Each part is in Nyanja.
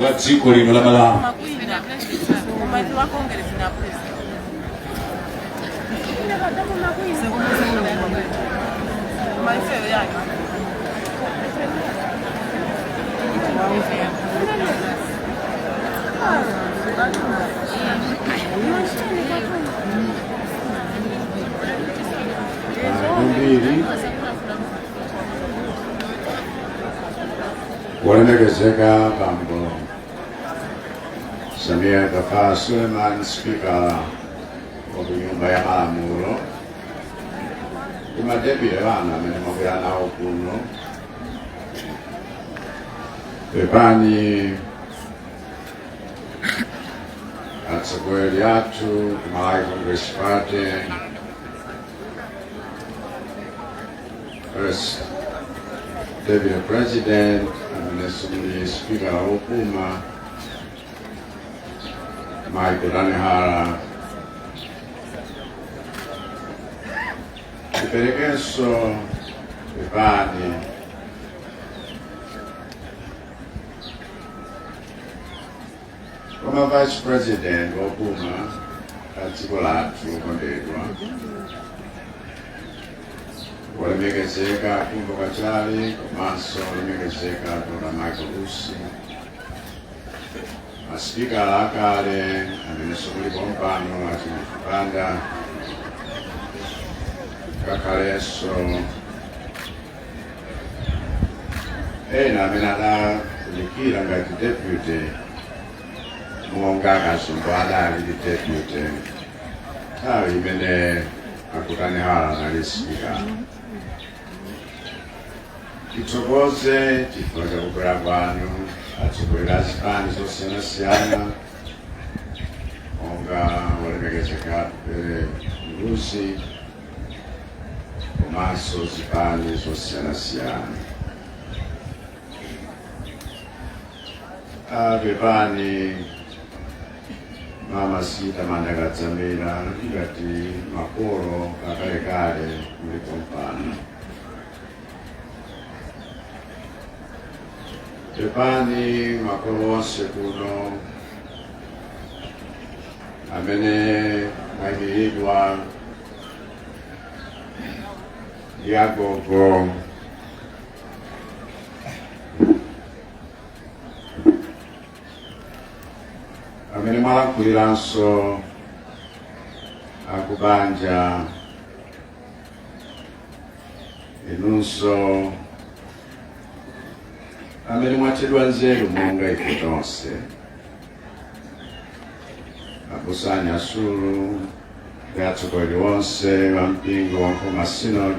Wa dziko lino la Malawi. Kwambiri, wolemekezeka Bambo Sameer Gaffar Suleman, Spikala wa ku Nyumba ya Malamulo, ndi ma deputy anu amene mwabwera nawo kuno, pepani atsogoleri athu ku Malawi Congress Party, First Deputy President amenenso muli Spikala wopuma Mayi Gotani Hara, tiperekenso pepani kwa Vice President wopuma a dziko lathu lokondedwa, wolemekezeka Khumbo Kachali, komanso wolemekezeka Dr. Michael Usi, masipikala akale amenenso mulipo mpano, a Chimunthu Banda, ngakhalenso ena amene adatumikira ngati deputy, monga Kazombo adali ndi deputy nthawi imene a Gotani Hara anali spikala. Tithokoze chifukwa cha kubwera kwanu, atsogoleri a zipani zosiyanasiyana, monga wolemekezeka Atupele Muluzi, komanso zipani zosiyanasiyana. Pepani Mama Sita Manda Kadzamira, ngati makolo akalekale mulipo mpano. Pepani makolo onse kuno amene mwayimiridwa ndi agogo amene mwalankhuliranso akubanja, inunso amene mwathedwa nzeru monga ife tonse, abusa a Nyasulu ndi atsogoleri onse wa mpingo wa Nkhoma Synod,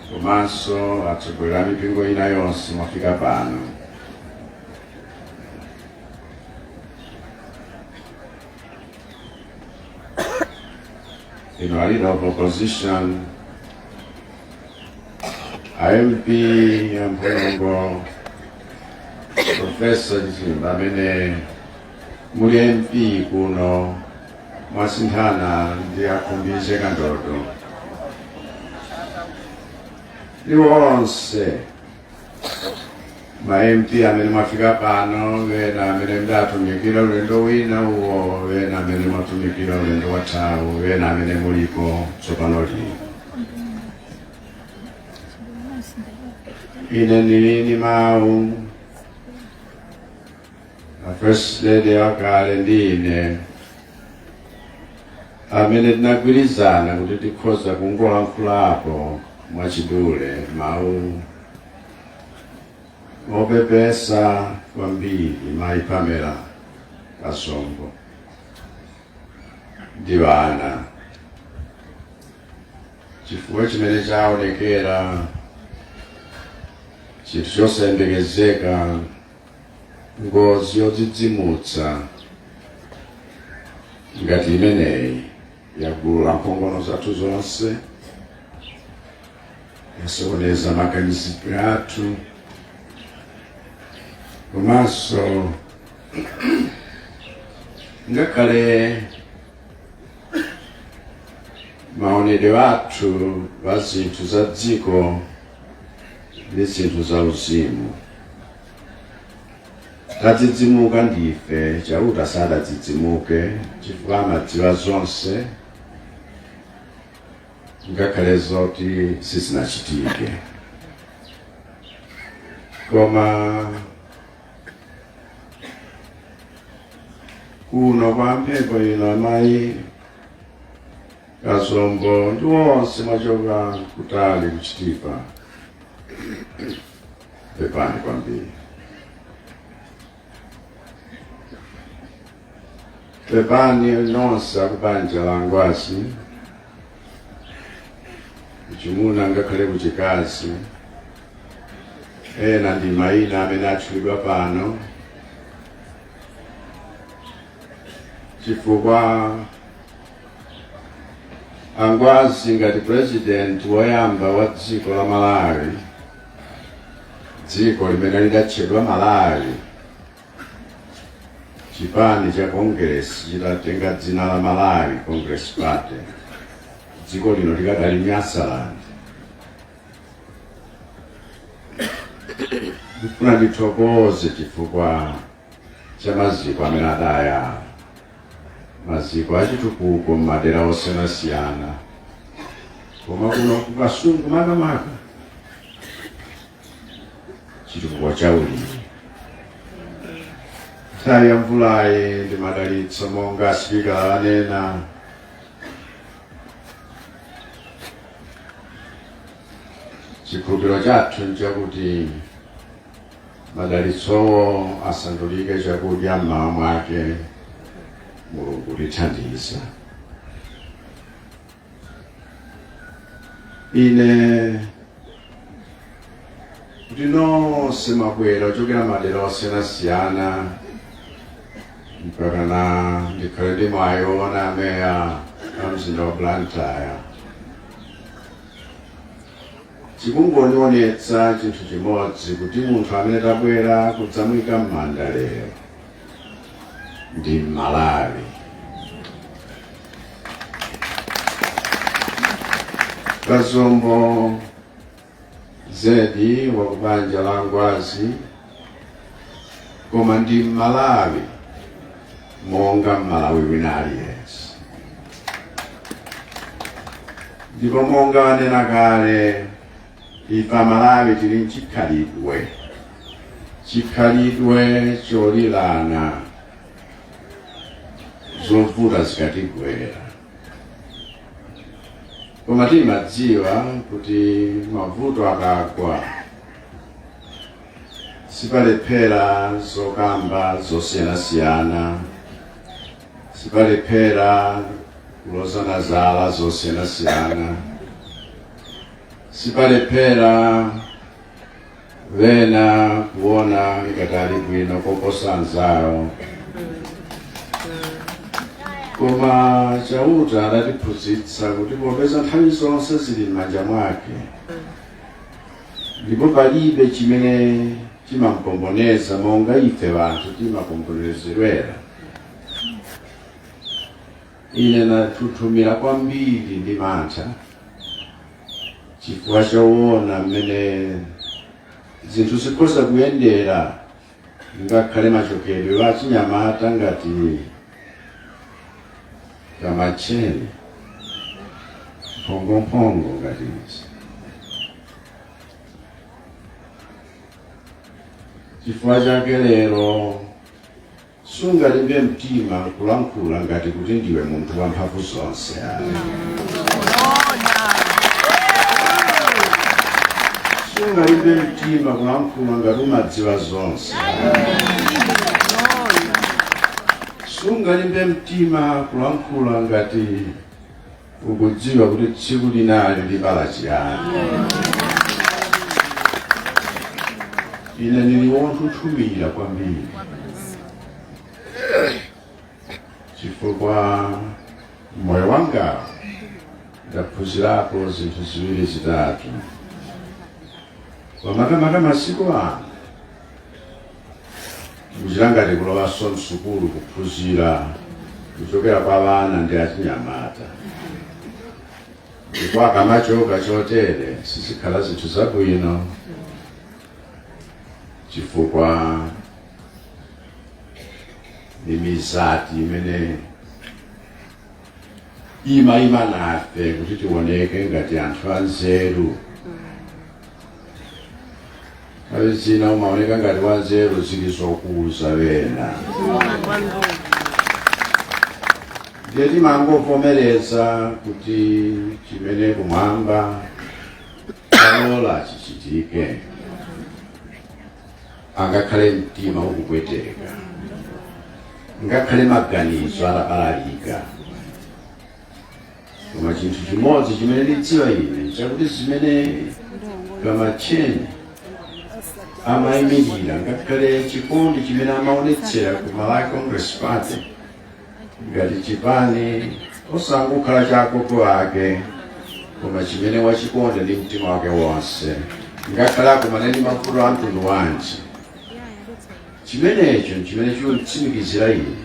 komanso atsogoleri a mipingo ina yonse mwafika pano. Inu a leader of opposition, a MP a Mpolongo, Professor Chizimba, amene muli MP kuno mwasinthana ndi a Khumbize Kandodo, ndi onse ma MP amene mwafika pano, wena amene mdatumikira ulendo wina uwo, wena amene mwatumikira ulendo wathawu, wena amene mulipo tsopano lino. Ine ndili ndi mawu a First Lady wakale ndi ine amene tinagwirizana kuti tikhoza kungolankhulapo mwachidule mawu opepesa kwambiri Mayi Pamela Kazombo ndi ana, chifukwa chimene chaonekera chinthu chosayembekezeka, ngozi yodzidzimutsa ngati imeneyi yagulula nkhongono zathu zonse, yasokoneza maganizidwe athu, komanso ngakhale maonedwe athu pa zinthu za dziko ndi zinthu za uzimu. Tadzidzimuka ndife, Chauta sadadzidzimuke chifukwa amadziwa zonse ngakhale zoti sizinachitike. Koma kuno kwa mphepo ino, amayi Kazombo ndi onse mwachoka kutali ku Chitipa, pepani kwambiri. Pepani nonse akubanja la Ngwazi, kuchimuna ngakhale kuchikazi. Ena ndi mayina amene atchulidwa pano chifukwa Angwazi ngati president woyamba wa dziko la Malawi, dziko limene lidatchedwa Malawi, chipani cha Congress chitatenga dzina la Malawi Congress Party, dziko lino likadali Nyasaland. Ndifuna ndithokoze chifukwa cha maziko amene adayala, maziko achitukuko m'madera osiyanasiyana, koma kuno ku Kasungu makamaka chitukuko cha ulimi. Nthawi ya mvulayi ndi madalitso, monga asipikala anena. Chikhulupiriro chathu nchakuti madalitsowo asandulike chakudya mmawa mwake. Mulungu tithandiza. Ine kuti nonse mwabwera kuchokera madera osiyanasiyana mpaka na ndikhale ndi mwayi woona ameya a mzinda wa Blantyre, chikungondionetsa chinthu chimodzi, kuti munthu amene tabwera kudzamuyika m'manda lero ndi Mmalawi. Kazombo zedi wa kubanja la Ngwazi, koma ndi Mmalawi monga Mmalawi wina aliyense. Ndipo monga anena kale, ife Amalawi tili nchikhalidwe, chikhalidwe cholilana zovuta zikatigwera, koma timadziwa kuti mavuto akagwa sipalephera zokamba zosiyanasiyana, sipalephera kulozana zala zosiyanasiyana, sipalephera wena kuona ngati ali bwino koposa anzawo. Koma Chauta adatiphunzitsa kuti popeza nthawi zonse zili m'manja mwake ndipo palibe chimene chimampomboneza monga ife anthu timapombonerezedwera, ine nathuthumira kwambiri ndi mantha chifukwa choona mmene zinthu zikhoza kuyendera, ngakhale machokedwe achinyamata ngati kamacheni mphongomphongo ngati izi. Chifukwa chake lero sungalimbe mtima kulankhula ngati kuti ndiwe munthu wamphamvu zonse ayi. Sungalimbe mtima kulankhula ngati umadziwa zonse. Sungalimbe mtima kulankhula ngati ukudziwa kuti tsiku linali libala chiyani. Ine ndili wonthuthumira kwambiri chifukwa moyo wanga ndaphunzirapo zinthu ziwiri zitatu, pamakamaka masiku ano kuchita ngati kulowanso msukulu kuphunzira kuchokera kwa vana ndi achinyamata, ndipo akamachoka chotere sizikhala zinthu zabwino chifukwa Ndi mizati imene imayima nafe kuti tioneke ngati anthu anzeru. Nthawi zina umaoneka ngati wanzeru zili zokuuza wena. Ndiye timangovomereza kuti chimene kumwamba kwalola chichitike, angakhale mtima ukupweteka, ngakhale maganizo atabalalika. Koma chinthu chimodzi chimene ndidziwa ine chakuti zimene Kamatcheni amayimirira, ngakhale chikondi chimene amaonetsera ku Malawi Congress Party ngati chipani osangokhala cha agogo ake, koma chimene wachikonda ndi mtima wake wonse, ngakhale akumane ndi mavuto a mtundu wanji, chimenecho nchimene chikunditsimikizira ine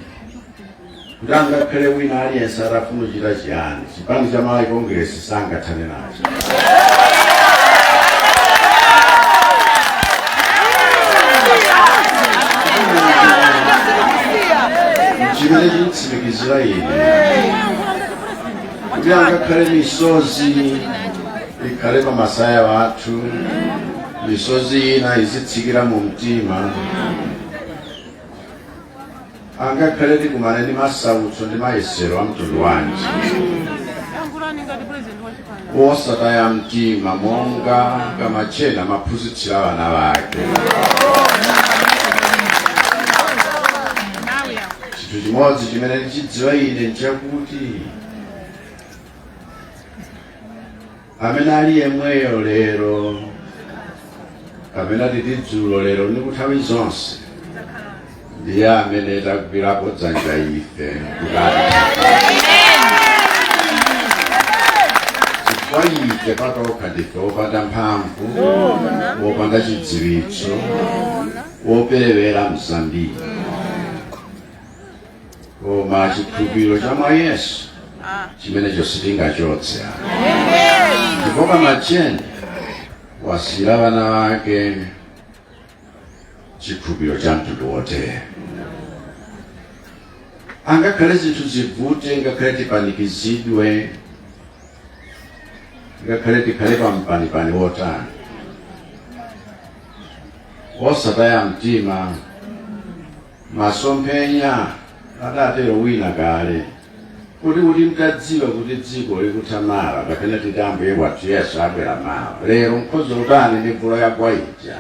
kuti angakhale wina aliyense atafuna kuchita chiyani, chipani cha Malawi Congress sangathane nacho. Chimene chikunditsimikizira ine kuti angakhale misozi ikhale pa masaya wathu, misozi ina izitsikira mu mtima, angakhale tikumane ndi masautso ndi mayesero a mtundu wanji, wosataya mtima monga Kamatcheni amaphunzitsira vana vake. Chinthu chimodzi chimene ndichidziwa ine nchakuti amene ali yemweyo lero kapena titi dzulo, lero ndi kunthawi zonse, ndiye amene tagwirapo dzanja ife kutati chifukwa ife patokha ndife wopanda mphamvu, wopanda chidziwitso, woperewera mzambiri, koma chikhulupiriro cha mwa Yesu chimenecho sitingachotse. Ndipo Kamatcheni wasiyira vana vake chikhulupiriro cha mtundu wotere. Angakhale zinthu zivute, ngakhale tipanikizidwe, ngakhale tikhale pampanipani wotani, osataya mtima. Masomphenya adatero wina kale kuti mtadziwa kuti dziko likutha mawa, kapena titi Ambuye wathu Yesu abwera mawa, lero mkhoza utani ndi mvula yagwa ija?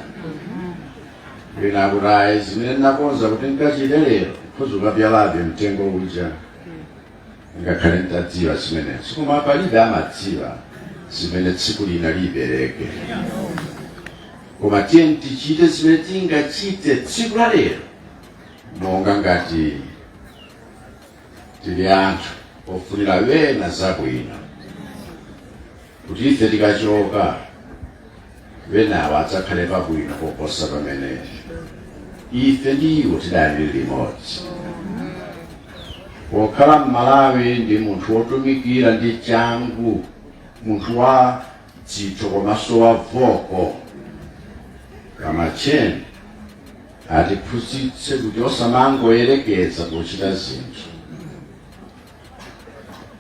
Wina akuti ayi, zimene ndinakonza kuti nkachite lero, mkhoza ukabyalabe mtengo uja ngakhale ntadziwa zimenezo. Koma palibe amadziwa zimene tsiku lina libereke. Koma tiyeni tichite zimene tingachite tsiku la lero monga ngati tili anthu ofunira wena zabwino, kuti ife tikachoka wenawo adzakhale pabwino koposa pamene ife ndi iwo tidali limodzi. Pokhala Mmalawi ndi munthu wotumikira ndi changu, munthu wa dzitho komanso wa voko, Kamatcheni atiphunzitse kuti osamangoyerekeza pochita zinthu.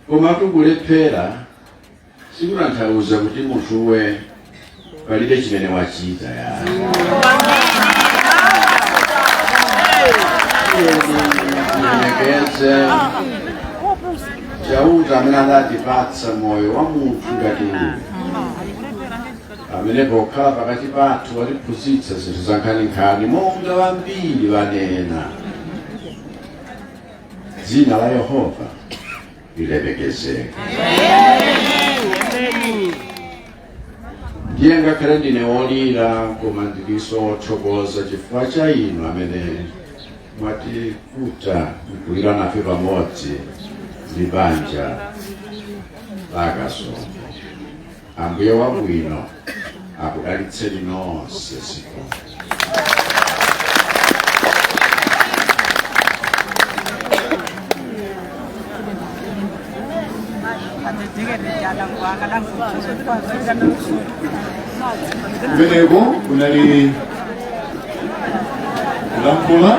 Komatu kulephera sikutanthauza kuti munthuwe palibe chimene wachita ya. Tilemekeze Chauta amene adatipatsa moyo wa munthu ngati uyu, amene pokhala pakati pathu watiphunzitsa zinthu za nkhaninkhani monga vambiri vanena. Dzina la Yehova lilemekezeke. Ndiye ngakhale ndine wolira, koma ndilinso wothokoza chifukwa cha inu amene mwatikuta nkulira nafe pamodzi ndi banja la Kasongo. Ambuye wabwino akudalitseni nonse. Zikomo. Kumeneko kunali kulankhula.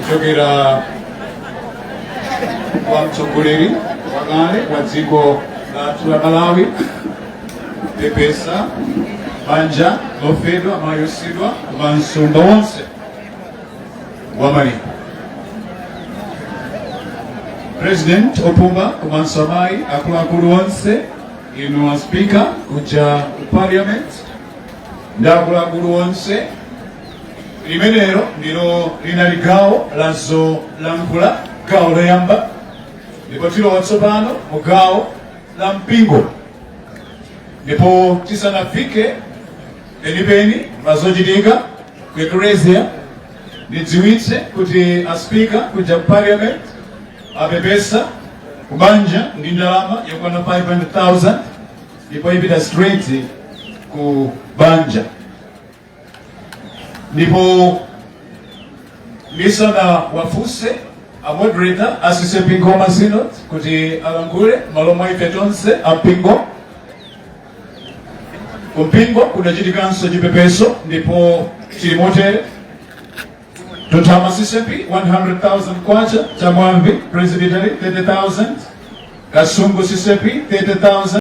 Kuchokera kwa mtsogoleri wakale wa dziko lathu la Malawi, pepesa banja lofedwa, amayosidwa, komanso wonse wa Maliro. President opuma komanso amayi, akuluakulu onse, inu a Speaker kuja ku Parliament ndi akuluakulu onse, limenelo ndilo linali gawo la zolankhula, gawo loyamba, ndipo tilowa tsopano mu gawo la mpingo. Ndipo tisanafike penipeni pazochitika ku Eklesia, ndidziwitse kuti a Speaker kuja ku Parliament apepesa kubanja ndi ndalama yokwana 500,000, ndipo ipita straight ku banja. Ndipo ndisanawafunse a moderator a CCAP Nkhoma Synod kuti alankhule malo mwa ife tonse ampingo, kumpingo kudachitikanso chipepeso ndipo chili motere: Tothama CCAP 100,000 kwacha, Chamwamvi Presbytery 30,000, Kasungu CCAP 30,000.